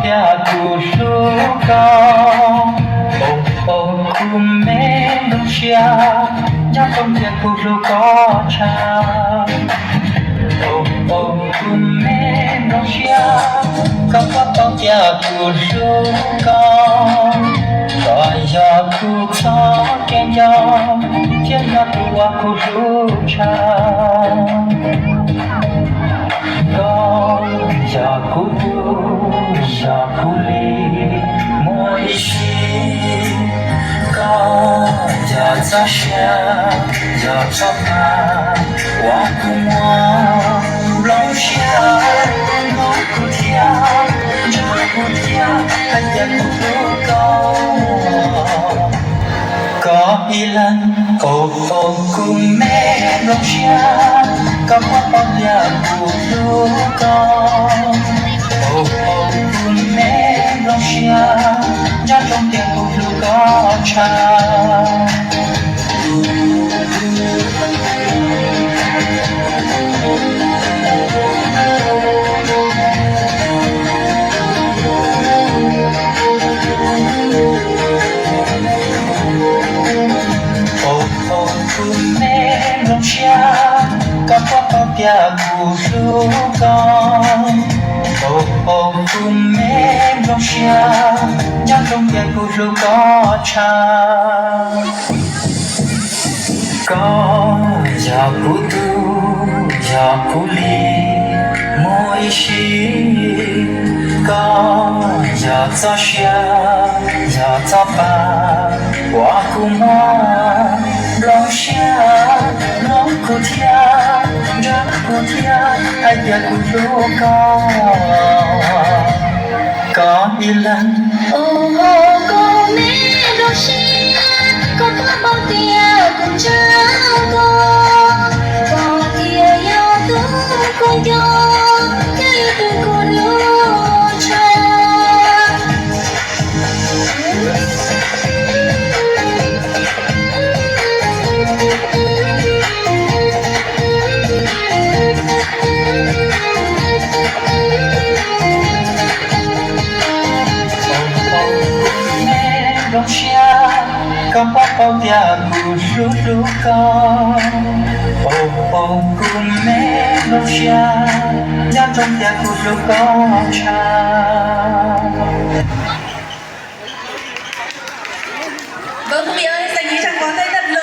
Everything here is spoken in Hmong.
Tias kuv hlub koj, o, o, kuv me nplooj siab, nco ntsoov tias kuv hlub koj tshaj. O, o, kuv me nplooj siab, koj puas paub tias kuv hlub koj, koj yog kuv txoj kev nco, thiab yog tus uas kuv hlub tshaj. Koj yog kuv tub, yog kuv li, muaj ib sim. Koj yog txoj sia, yog txoj paj uas kuv muaj nplooj siab, hlub kuv thiab, nco kuv thiab, hais tias kuv hlub koj. Koj ib leeg, o, o, kuv me nplooj siab, koj puas paub tias kuv hlub koj. O, o, kuv me nplooj siab, nco ntsoov tias kuv hlub koj tshaj. O, o, kuv me nplooj siab, koj puas paub tias kuv hlub koj. O, o, kuv me nplooj siab, nco ntsoov tias kuv hlub koj tshaj. Koj yog kuv tub, yog kuv li, muaj ib sim. Koj yog txoj sia, yog txoj paj uas kuv muaj nplooj siab, hlub kuv thiab, nco kuv thiab, hais tias kuv hlub koj. Koj ib leeg, o, o, kuv me nplooj siab, koj puas paub tias kuv nco koj, koj thiaj yog tus kuv nco, thiab yog tus kuv hlub tshaj. Kuv me nplooj siab, koj puas paub tias kuv hlub hlub koj. O, o, kuv me nplooj siab, nco ntsoov tias kuv hlub koj tshaj.